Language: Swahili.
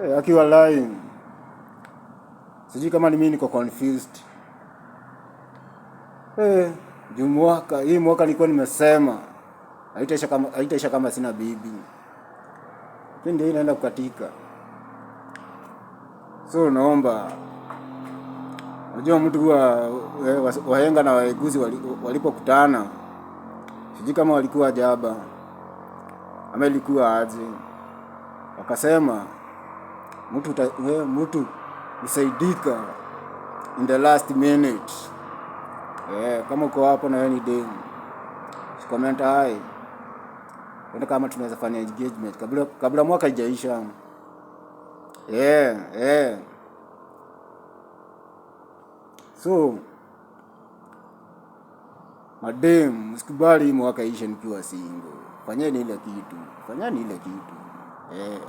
Eh, akiwa line. Sijui kama ni mimi niko confused. Eh, juu mwaka, hii mwaka nilikuwa nimesema haitaisha kama sina bibi. Lakini ndio inaenda kukatika. So naomba, unajua mtu huwa wahenga na waeguzi walipokutana, sijui kama walikuwa jaba ama ilikuwa aje, wakasema mtu husaidika in the last minute. Kama uko hapo na wewe ni dem, comment hi, tuone kama tunaweza fanya engagement kabla mwaka haijaisha. Yeah. So madem, msikubali mwaka ishe nikiwa single. Fanyeni ile kitu, fanyeni ile kitu. Yeah.